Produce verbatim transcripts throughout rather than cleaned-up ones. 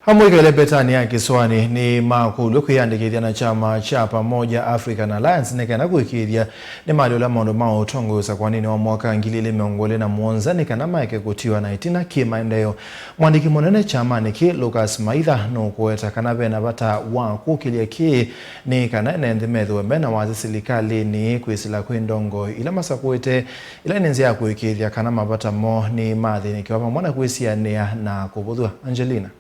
Amũika ĩlembetanĩ ya kĩsoanĩ nĩmakũlw'e kwĩyandĩkĩthya na kyama kya Pamoja African Alliance nĩ kana kũĩkĩĩthya nĩmalĩũla maũndũ ma ũtongoi ũsakũanĩnĩ wa mwaka ngili ilĩ mĩongo ĩlĩ na mũonza nĩ kana maeke kũtiwa na ĩtina kĩ-maendeeo. Mũandĩki mũnene kyamanĩ kĩĩ, Lucas Maitha, nũkũweta kana ve na vata wa kũkĩlya kĩĩ nĩ kana ene nthĩ methĩwe me na wasya silikalĩnĩ kwĩsĩla kwĩ ndongoi ila masakũĩte, ĩla nĩ nzĩa ya kũĩkĩĩthya kana mavata moo nĩmathĩnĩkĩwa vamwe na kwĩsianĩa na kũvũthw'a. Angelina.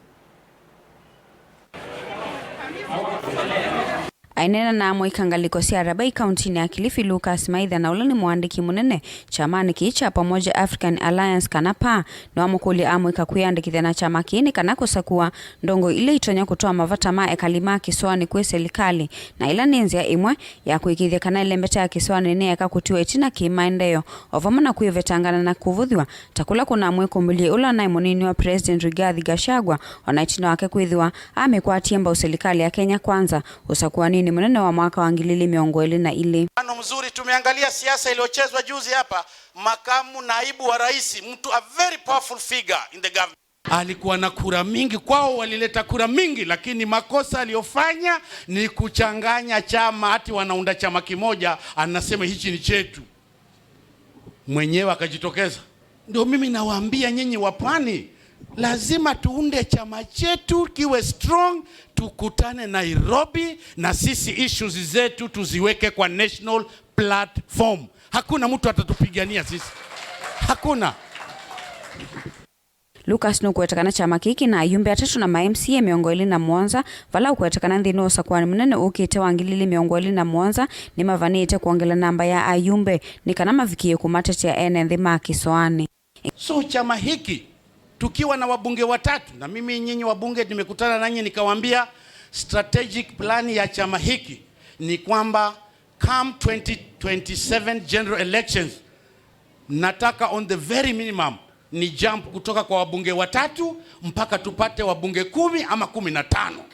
Aineena na amũika ngalĩko sya Rabai kauntinĩ ya Kilifi, Lucas Maitha, na ũla nĩ mũandĩki mũnene kyamanĩ kĩĩ kya Pamoja African Alliance, kana PAA, nĩwamũkũlya amũika kwĩyandĩkĩthya na kyama kĩĩ nĩ kana kũsakũa ndongoi ila itonya kũtwaa mavata ma ekali ma kĩsoanĩ kwĩ silikalĩ, na ĩla nĩ nzĩa ĩmwe ya kũĩkĩĩthya kana ĩlembeta ya kĩsoanĩ nĩyaeka kũtiwa ĩtina kĩ-maendeeo, o vamwe na kwĩvetangana na kũvũthw'a, ta kũla kũnamwĩkũmbĩlye ũla naĩ mũnini wa President Rigathi Gachagua, o na ĩtina wake kwĩthĩwa amĩkwatie mbau silikalĩ ya Kenya Kwanza ũsakũanĩnĩ mũnene wa mwaka wa ngili ilĩ mĩongo ĩlĩ na ilĩ. Mfano mzuri, tumeangalia siasa iliyochezwa juzi hapa, makamu naibu wa rais, mtu, a very powerful figure in the government. Alikuwa na kura mingi, kwao walileta kura mingi, lakini makosa aliyofanya ni kuchanganya chama, ati wanaunda chama kimoja, anasema hichi ni chetu. Mwenyewe akajitokeza. Ndio mimi nawaambia nyinyi wa Pwani, lazima tuunde chama chetu kiwe strong, tukutane Nairobi na sisi issues zetu tuziweke kwa national platform. Hakuna mtu atatupigania sisi. Hakuna. Lucas nũkũweta kana kyama kĩĩ kĩna ayumbe atatũ na ma M C A mĩongo ĩlĩ na mũonza, vala ũkũweta kana nthĩnĩ wa ũsakũani mũnene ũkĩte wa ngili ilĩ mĩongo ĩlĩ na mũonza nĩmavanĩte kwongela namba ya ayumbe nĩ kana mavikĩe kũmatetea ene nthĩ ma kĩsoanĩ. So chama hiki tukiwa na wabunge watatu, na mimi nyinyi wabunge nimekutana nanyi nikawaambia strategic plan ya chama hiki ni kwamba come twenty twenty-seven general elections, nataka on the very minimum ni jump kutoka kwa wabunge watatu mpaka tupate wabunge kumi ama kumi na tano.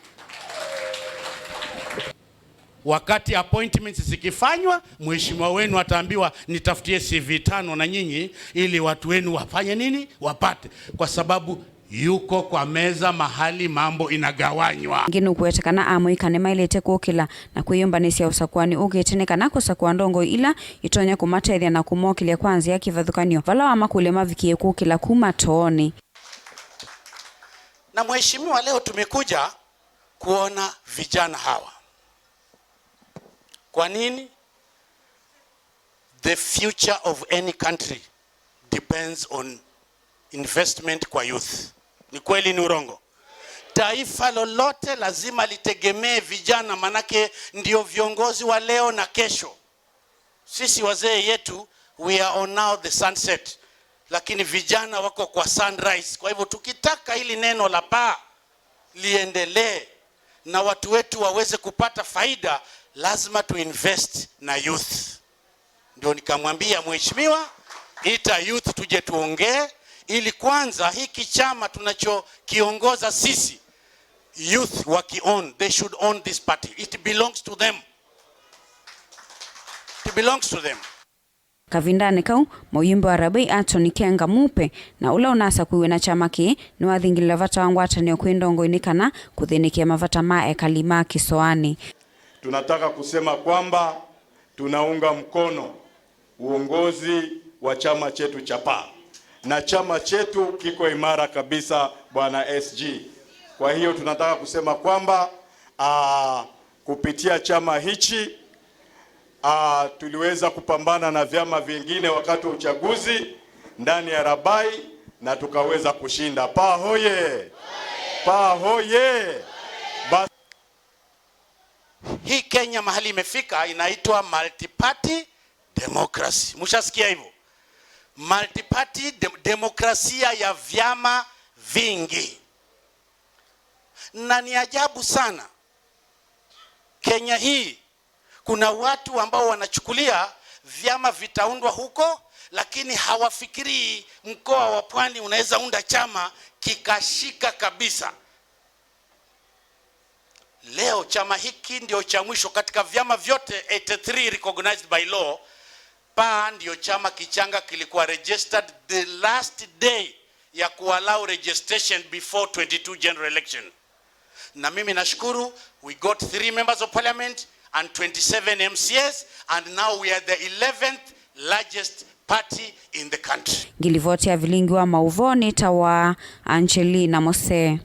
Wakati appointments zikifanywa, mheshimiwa wenu ataambiwa, "Nitafutie C V tano na nyinyi ili watu wenu wafanye nini? Wapate." Kwa sababu yuko kwa meza mahali mambo inagawanywa. Ĩngĩ nũkũweta kana amũika nĩmaĩlĩte kũkĩla na kwĩyũmbanĩsya ũsakũani ũkĩte nĩ kana kũsakũa ndongoi ila itonya kũmatethya na kũmokĩlya kwa nzĩa kĩvathũkany'o, vala wamakũlya mavikĩe kũkĩla kuma toonĩ. Na mheshimiwa, leo tumekuja kuona vijana hawa. Kwa nini? The future of any country depends on investment kwa youth. Ni kweli, ni urongo? Taifa lolote lazima litegemee vijana, manake ndio viongozi wa leo na kesho. Sisi wazee yetu, we are on now the sunset, lakini vijana wako kwa sunrise. Kwa hivyo tukitaka hili neno la PAA liendelee na watu wetu waweze kupata faida, lazima tuinvest na youth. Ndio nikamwambia mheshimiwa, ita youth tuje tuongee, ili kwanza hiki chama tunachokiongoza sisi, youth waki own, they should own this party. It belongs to them. It belongs to them. Kavindanĩ kau, mũyumbe wa Rabai Atoni Kenga Mupe, na ũla ũnasakuiwe na kyama kĩĩ, nĩwathingĩlĩla vata wa ngwatanĩo kwĩ ndongoi nĩ kana kũthĩnĩkĩa mavata ma ekali ma kĩsoanĩ. Tunataka kusema kwamba tunaunga mkono uongozi wa chama chetu cha PAA. Na chama chetu kiko imara kabisa, Bwana S G. Kwa hiyo tunataka kusema kwamba, ah, kupitia chama hichi, ah, tuliweza kupambana na vyama vingine wakati wa uchaguzi ndani ya Rabai na tukaweza kushinda. PAA hoye! PAA hoye! Bas- Hii Kenya mahali imefika inaitwa multi-party democracy. Mshasikia hivyo? Multi-party de-, demokrasia ya vyama vingi. Na ni ajabu sana, Kenya hii kuna watu ambao wanachukulia vyama vitaundwa huko, lakini hawafikirii mkoa wa Pwani unaweza unda chama kikashika kabisa. Leo chama hiki ndio cha mwisho katika vyama vyote eighty-three recognized by law. PAA ndio chama kichanga kilikuwa registered the last day ya kuallow registration before twenty-two general election. Na mimi nashukuru, we got three members of parliament and twenty-seven M C As, and now we are the eleventh largest party in the country. Ngilivoti ya vilingi wa mauvoo nĩ ta wa Angelina Mose.